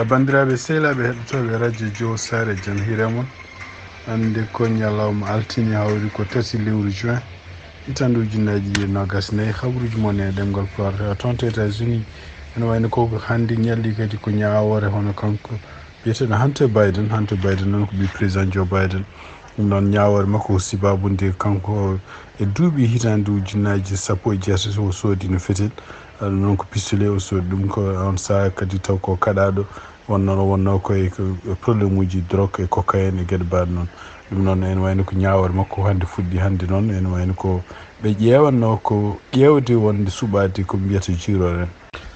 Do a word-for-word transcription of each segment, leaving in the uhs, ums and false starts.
Banndiraaɓe sehilaaɓe heɗotooɓe radio Jowo Saare, jam hiire mon. Hannde ko ñalawma altine, hawri ko tati lewru juin, hitaande ujunnaaji ɗiɗi e noogaas e nayi. Habruuji mon e ɗemngal Pulaar, toon to États-Unis. Ene wayno ko hannde ñalli kadi ko ñaawoore hono kanko biyeteeɗo Hunter Biden. Hunter Biden noon ko ɓii président Joe Biden. Ɗum noon ñaawoore makko ko sibaabu nde kanko e duuɓi hitaande ujunnaaji sappo e jeetati o soodino fetel. Ah, ɗum noon ko pistolet o soodi ɗum ko on sahaa kadi taw ko kaɗaaɗo. Wonnoo, wonnoo ko e, ko e problème uji drogue e cocaïne e geɗe mbaɗe noon. Ɗum noon ene wayno ko ñaawoore makko hannde fuɗɗi hannde noon. Ene wayno ko ɓe ƴeewatnoo ko ƴeewde wonde suɓaade ko mbiyata jiiroore.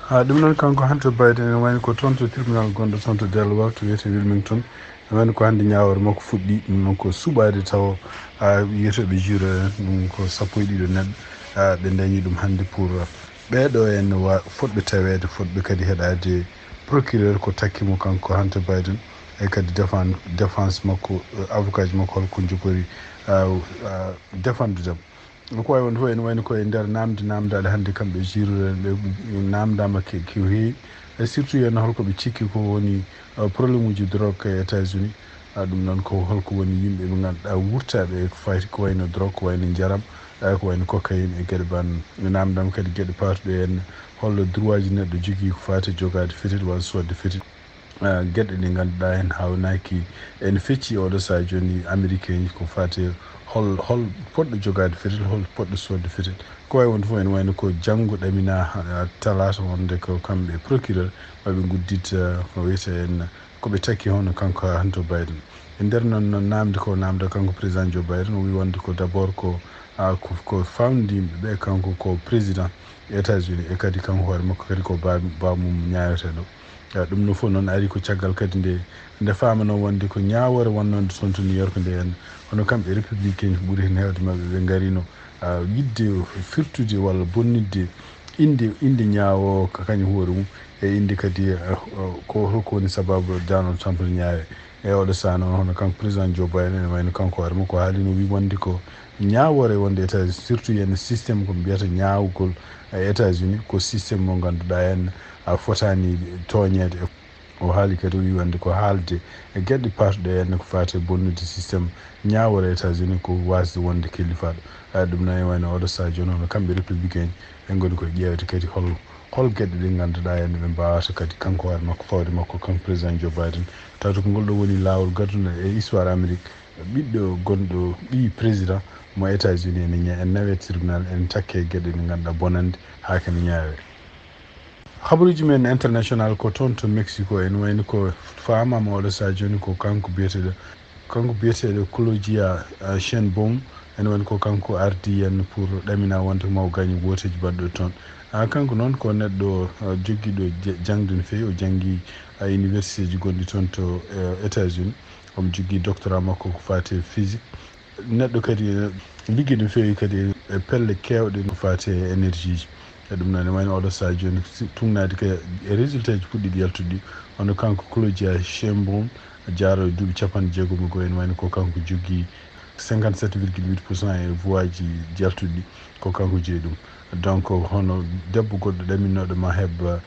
Ha ɗum noon kanko Hunter Biden ene wayno ko toon to tribunal gonɗo toon to Delaware to wiyetee Wilmington. Ene wayno ko hannde ñaawoore makko fuɗɗi. Ɗum noon ko suɓaade taw, ah, wiyetee ɓe jiiroore. Ɗum ko sappo e ɗiɗo neɗɗo, ah, ɓe dañi ɗum hannde pour, ah, ɓeeɗo en wa-, fotɓe taweede, fotɓe kadi heɗaade procureur ko takki mo kanko Hunter Biden, e kadi défen-, défense makko, eh, avocat ji makko holko njogori, ah, ah, défendude mo. Ko wayi wonde fof ene wayno ko e nder naamnde naamndaaɗe hannde kamɓe jiiroore ɓe naamndaama ke, ke heewi. E surtout heen holko ɓe cikki ko woni, ah, problème uji drogue e États-Unis. Ah, ɗum noon ko holko woni yimɓe ɓe ngannduɗaa wurtaaɓe e ko fayti ko wayno drogue, ko wayno njaram, ah, ko wayno cocaïne e geɗe ban. Ɓe naamndaama kadi geɗe paatuɗe heen, holno droit ji neɗɗo jogii ko faati e jogaade fetel walla soodde fetel. Ah, geɗe ɗe ngannduɗaa heen haawnaaki, ene fecci oɗo sahaa jooni Amérique en ko faati hol, hol poɗɗo jogaade fetel, hol poɗɗo soodde fetel. Ko wayi wonde fof ene wayno ko janngo ɗaminaa, ah, talaata wonde ko kamɓe procureur maa ɓe nguddit, ah, ko wiyetee en ko ɓe takki hono kanko Hunter Biden. E nder noon, noon naamnde ko naamnda kanko président Joe Biden, o wii wonde ko d'abord ko, ah, ko, ko famɗinooɓe ɓe kanko ko président États-Unis e kadi kanko hoore makko kadi ko ba-, baamum ñaaweteeɗo. Ah, ɗum noon fof noon ari ko caggal kadi nde, nde famanoo wonde ko ñaawoore wonnonde toon to New York nde en, hono kamɓe républicain ko ɓuri heen heewde maɓɓe ɓe ngarino, ah, yiɗde firtude walla bonnitde innde, innde ñaawoowo ka kañum hoore mum, e innde kadi, eh, ko holko woni sababu Donald Trump no ñaawe. E oɗo sahaa noon, hono kanko président Joe Biden, ene wayno kanko hoore makko haalino, wii wonde ko ñaawoore wonde États-Unis, surtout heen système ko mbiyata ñaawgol e États-Unis, ko système mo ngannduɗaa heen a fotaani tooñeede. O haali kadi, o wii wonde ko haalde e geɗe paatuɗe heen ko faati e bonnude système ñaawoore États-Unis ko waasde wonde kellifaaɗo. Haa ɗum noon, e wayno oɗo sahaa jooni, hono kamɓe républicain, ɓe ngoni koye ƴeewde kadi hol, hol geɗe ɗe ngannduɗaa heen ɓe mbaawata kadi kanko hoore makko, fawde makko, kanko président Joe Biden. Tawde ko ngol ɗo woni laawol gadduɗo e histoire Amérique, ɓiɗɗo gonɗo ɓii président mo États-Unis ene ña-, ene nawee tribunal, ene takkee geɗe ɗe ngannduɗaa bonande haa kene ñaawee. Habaruuji men international ko toon to Mexico, ene wayno ko faamaama oɗo sahaa jooni ko kanko biyeteeɗo, kanko biyeteeɗo Claudia, ah, Sheinbaum, ene wayno ko kanko ardii en pour ɗamina wonde maw gaño wooteeji baɗɗo toon. Ah, kanko noon ko neɗɗo, ah, jogiiɗo ja-, jaŋde no feewi, o janngi, ah, université ji gonɗi toon to, eh, États-Unis. Omo jogii doctorat makko ko faati e physique. Neɗɗo kadi ene liggi no feewi kadi e pelle keewɗe no faati e énergie ji. E ɗum noon, ene wayno oɗo sahaa jooni, si tuugnaade ko e résultat ji puɗɗiiɗi yaltude ɗi, hono kanko Claudia Sheinbaum, jaaroowo e duuɓi capanɗe jeegom e go'o, ene wayno ko kanko jogii cinquante-sept virgule huit pour cent e voix ji yaltuɗi ɗi, ko kanko jeyi ɗum. Donc, hono debbo goɗɗo ɗaminnooɗo ma heɓ,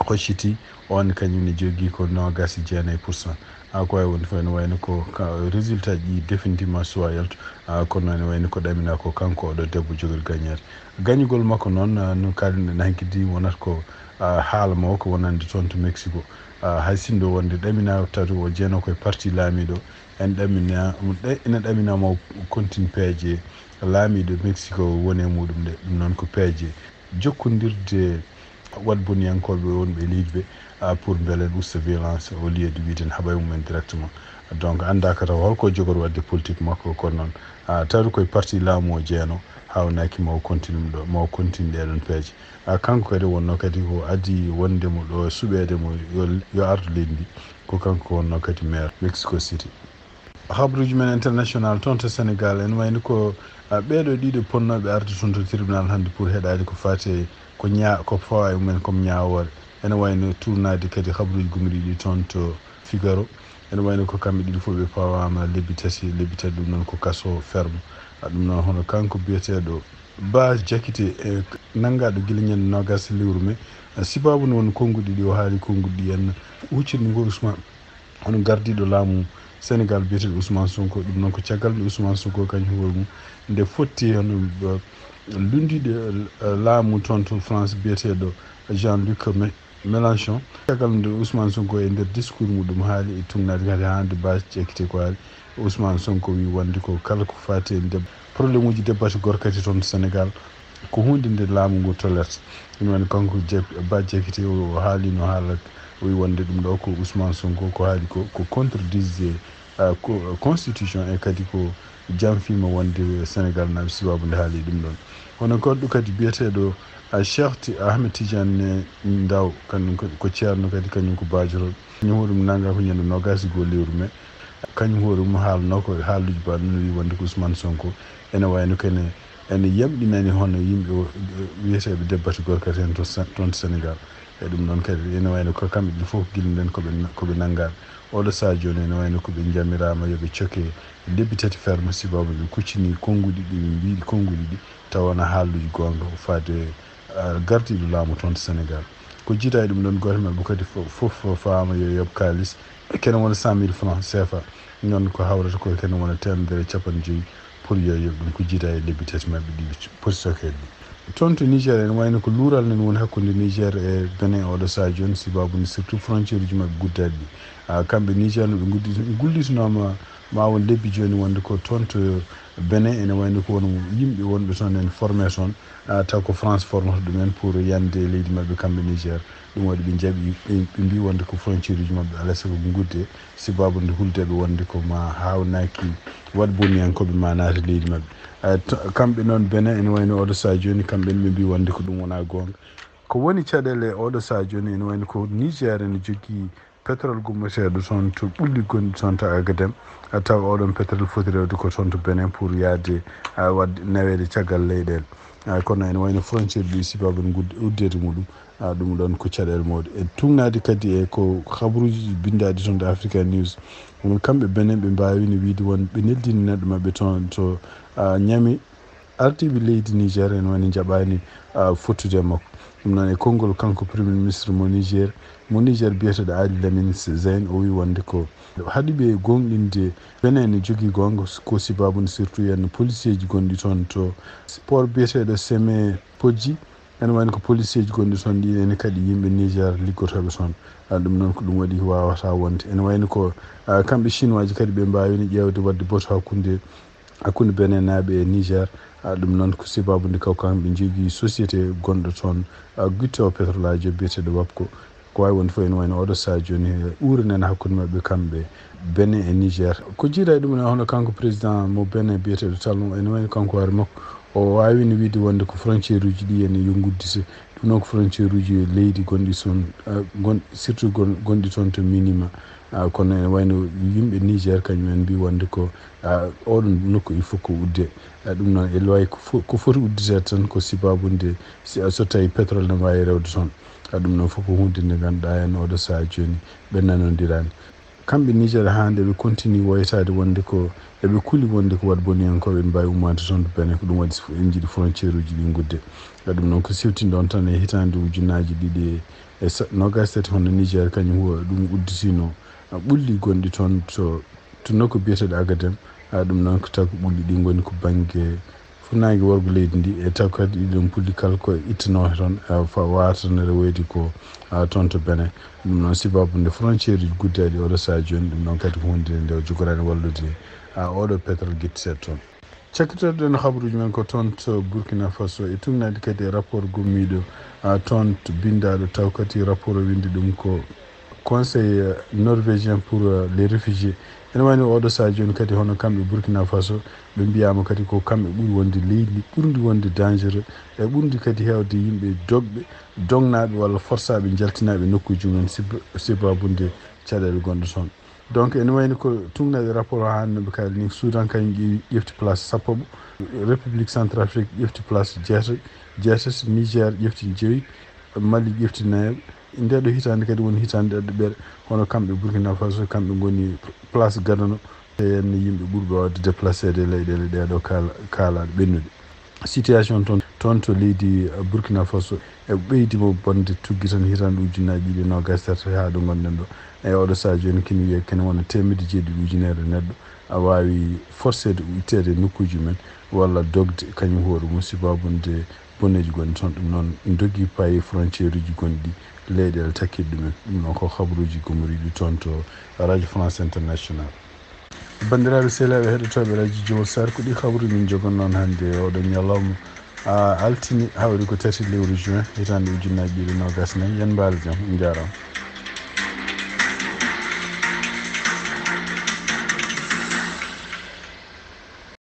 hocciti, oon kañum ne jogii ko noogaas e jeenayi pour cent. Haa ko wayi wonde fof ene wayno ko ka, résultat ji définitivement suwaa yaltu. Ah, kono ene wayno ko ɗaminaa ko kanko oɗo debbo jogori gañeede. Gañugol makko noon, ah, no kaalɗen hanki di wonata ko, ah, haala mawka wonande toon to Mexico. Ah, hay sinno wonde ɗaminaa tawde o jeenoo ko e parti laamiiɗo, en ɗaminaa, ɗe-, ene ɗaminaa mo continue peeje laamiiɗo Mexico woni e muɗum nde. Ɗum noon ko peeje jokkondirde waɗboniyankooɓe wonɓe e leydi ɓe, ah, pour mbele en usta violence au lieu de wiide en haɓay mumen directement. Donc, anndaa ka taw holko jogori waɗde politique makko, kono noon, ah, tawde koye parti laamu o jeenoo, haawnaaki maw continue ɗo, maw continue ɗee ɗoon peeje. Ah, kanko kadi wonnoo kadi ko adii wonde mo ɗo suɓeede mo yo, yo ardu leydi ndi, ko kanko wonnoo kadi maire Mexico City. Habaruuji men international toon to Sénégal, ene wayno ko, ah, ɓeeɗo ɗiɗo ponnooɓe arde toon to tribunal hannde pour heɗaade ko faati e ko ña-, ko fawaa e mumen comme ñaawoore. Ene wayno tuugnaade kadi habaruuji gumriiɗi toon to Figaro. Ene wayno ko kamɓe ɗiɗo fof ɓe pawaama lebbi tati, lebbi tati ɗum noon ko kaso ferme. Ah, ɗum noon hono kanko biyeteeɗo Bah Jakite, e nanngaaɗo gila ñande noogaas lewru mee, Sibaabu nde won konnguɗi ɗi o haali, konnguɗi ɗi en huccitde ngo Ousmane, hono gardiiɗo laamu Sénégal biyeteeɗo Ousmane Sonko. Ɗum noon ko caggal nde Ousmane Sonko kañum hoore mum nde fotti hono, eh, lunndiiɗo, eh, laamu toon to France biyeteeɗo Jean-Luc Me-, Mélenchon. Caggal nde Ousmane Sonko e nder discours muɗum haali e tugnaade kadi haa nde Bah Diakité ko haali. Ousmane Sonko wi wonde ko kala ko faati e ndeb-, problème uji debbati gorkati toon to Sénégal, ko huunde nde laamu ngu tolerte. Ina woni kanko Bah Diakité o haalino haala, o wi wonde ɗum ɗo ko Ousmane Sonko ko haali ko, ko contredisde, ah, ko constitution e kadi ko janfiima wonde Sénégal naaɓe sibabu nde haali ɗum ɗon. Hono goɗɗo kadi biyeteeɗo, ah, Cheikh Ti-, Ahmed Tidiane Ndaw, kañum ko, ko ceerno kadi, kañum ko Bajoro. Kañum hoɗum nanga ko ñande noogas e goo lewru mai. Kañum hoore mum haalno ko haaluuji ba ɗum wi wonde ko Ousmane Sonko ene wayno kene ene yamɗinani hono yimɓe o, wiyeteeɓe debbati gorkati en to Sen-, toon to Sénégal. E ɗum ɗon kadi ene wayno ko kamɓe ɗiɗo fof gila nden koɓe, koɓe nanngaɓe. Oɗo saha jooni ene wayno koɓe njamiraama yo ɓe coke lebbi tati ferme sibabu ɓe kuccini konnguɗi ɗi, ɓe mbiɗi konnguɗi ɗi tawa wona haaluuji goonga faade, ah, gardiiɗo laamu toon to Sénégal. Ko jiida e ɗum ɗon gooto maɓɓe kadi fo-, fof faama yo yoɓ kaalis, kene wona cent mille francs C F A. Noon ko hawrata ko kene wona teemedere e capanɗe joyi pour yo yoɓ ɗum, ko jiida e lebbi tati maɓɓe ɗi poti sokeede ɗi. Toon to Niger ene wayno ko luural nen woni hakkunde Niger e Benin oɗo saha jooni, sibabu nde surtout frontière uji maɓɓe guddaɗi ɗi. Ah, kamɓe Niger no ɓe guddi-, gullitinooma ma won lebbi jooni wonde ko toon to Benin ene wayno ko won yimɓe wonɓe toon en formé toon, ah, taw ko France formata ɗumen pour yande e leydi maɓɓe kamɓe Niger. Ɗum waɗi ɓe njaɓi, ɓe, ɓe mbi wonde ko frontière uji maɓɓe alaa sago ɓe gudde, sibabu nde huldeɓe wonde ko ma haawnaki waɗ boniyankoɓe ma naata leydi maɓɓe. Ah, to-, kamɓe noon Benin ene wayno oɗo saha jooni, kamɓe ɓe mbi wonde ko ɗum wona goonga. Ko woni caɗeele e oɗo saha jooni ene wayno ko Niger ene jogii pétrole gummoteeɗo toon to ɓulli gonɗi toon to Agadem, a tawa oɗon pétrole foti rewde ko toon to Benin pour yaade, a, waɗde naweede caggal leyɗeele. A, kono ene wayno frontière ɗi sibabu en gudde-, uddeede muɗum, a, ɗum ɗon ko caɗeele mawɗe. E tugnaade kadi e ko habaruuji bindaaɗi toon to Africa News, won kamɓe Benin ɓe mbaawino wiide won ɓe neldini neɗɗo maɓɓe toon to, a, Niamey. Ardiiɓe leydi Niger en woni njaɓaani, ah, fottude e makko. Ɗum noon e konngol kanko Premier Ministre mo Niger, mo Niger biyeteeɗo Ali Lamine Zain, o wi wonde ko haɗi ɓe goongɗinde Benin ne jogii goonga ko sibabu nde surtout yenno policier ji gonɗi toon to port biyeteeɗo Seme Podji. Ene wayno ko policier ji gonɗi toon ɗi ene kadi yimɓe Niger liggotooɓe toon. Ah, ɗum noon ko ɗum waɗi wawata wonde. Ene wayno ko, ah, kamɓe Chinois ji kadi ɓe mbaawino ƴeewde waɗde boto hakkunde hakkunde Benin naaɓe e Niger. Ah, ɗum noon ko sibabu nde kaw kamɓe njogii société gonɗo toon, ah, guitte o pétrole ajo biyeteeɗo wapco. Ko wawi wonde fof ene wayno oɗo saha jooni, eh, ɓuuri nana hakkunde maɓɓe kamɓe Benin e Niger. Ko jiida e ɗum ne hono kanko président mo Benin biyeteeɗo Talon ene wayno kanko hoore makko o wawino wiide wonde ko frontière uji ɗi ene yo guddite. Ɗum noon ko frontière uji leydi gonɗi toon, ah, gon-, surtout gon-, gonɗi toon to Minima. Ah, kono ene wayno yimɓe Niger kañum en mbi wonde ko, ah, oɗon nokku il faut ko udde. Ah, ɗum noon e loy ko fo-, ko foti udditeede tan ko sibabu nde si, ah, so tawi pétrole ne wawi rewde toon. Ah, ɗum noon fof ko hunde nde ganduɗa en oɗo saha jooni ɓe nanodiraani. Kamɓe Niger haa nde ɓe continue woytaade wonde ko eɓe kuli wonde ko waɗ boniyankooɓe ene mbawi ummaade toon to Benin, ko ɗum waɗi so en njiɗi frontière uji ɗi gudde. Ah, ɗum noon ko siwtinde on tan e hitaande ujunnaaji ɗiɗi e sa-, noogaas tati hono Niger kañum huwa ɗum udditino, ah, ɓulli gonɗi toon to, to nokku biyeteeɗo Agadem. Ah, ɗum noon ko taw ko ɓulli ɗi ngoni ko bannge funnaange worgo leydi ndi, e taw kadi ɗiɗon ɓulli kala ko ittanoo toon, ah, fa-, waawata ne rewoyde ko, ah, toon to Benin. Ɗum noon sibabu nde frontière uji guddaɗi oɗo saha jooni, ɗum noon kadi ko hunde nde o jogoraani wallude, ah, oɗo pétrole guitte seeɗa toon. Cakkitoɗen habaruuji men ko toon to Burkina Faso e tugnaade kadi e rapport gummiiɗo, ah, toon to bindaaɗo taw kadi rapport o windi ɗum ko Conseil, euh, norvégien pour, euh, les réfugiés. Ene wayno oɗo saha jooni kadi hono kamɓe Burkina Faso ɓe mbiyaama kadi ko kamɓe ɓuri wonde leydi ɓurndi wonde dangereux e ɓurndi kadi heewde yimɓe dogɓe, dognaaɓe walla forsaaɓe njaltinaaɓe nokkuuji mum en sib-, sibabu nde caɗeele gonɗe toon. Donc ene wayno ko tugnaade rapport o haa no ɓe kaali ni, Soudan kañum ƴeewi, ƴefti place sappo, République Centrafrique ƴefti place jeetati, jeetati, Niger ƴefti joyi, Mali ƴefti nayaɓe. Nde ɗo hitaande kadi woni hitaande ɗaɗɗuɓere, hono kamɓe Burkina Faso, kamɓe ngoni place gadano, e heen yimɓe ɓurɓe waawde déplacé e leyɗeele ɗee ɗo kaala-, kaalaaɗe ɓennuɗe. Situation toon Toon to leydi Burkina Faso, e ɓeydi mo bonde tuggi tan hitaande ujunnaji ɗiɗi e noogas e tati haa ɗo ngonɗen ɗo. E oɗo sahaa jooni kene wiyee kene wona teemedde jeeɗiɗi ujunere neɗɗo a waawi forceede itteede e nokkuuji men walla dogde kañum hoore mum sibaabu nde boneeji gonɗi toon. Ɗum noon dogi payi frontière uji gonɗi leyɗeele takkiiɗe ɗumen. Ɗum noon ko habaruuji gomoriiɗi toon to Radio France International. Banndiraaɓe sehilaaɓe heɗotooɓe Radio Jowol Sar, ko ɗi habaruuji min jogon noon hannde e oɗo ñalawma. A altini hawri ko tati lewru juin hitaande ujunnaji ɗiɗi e noogas nayi. Yen mbaal jam, on njaaraama.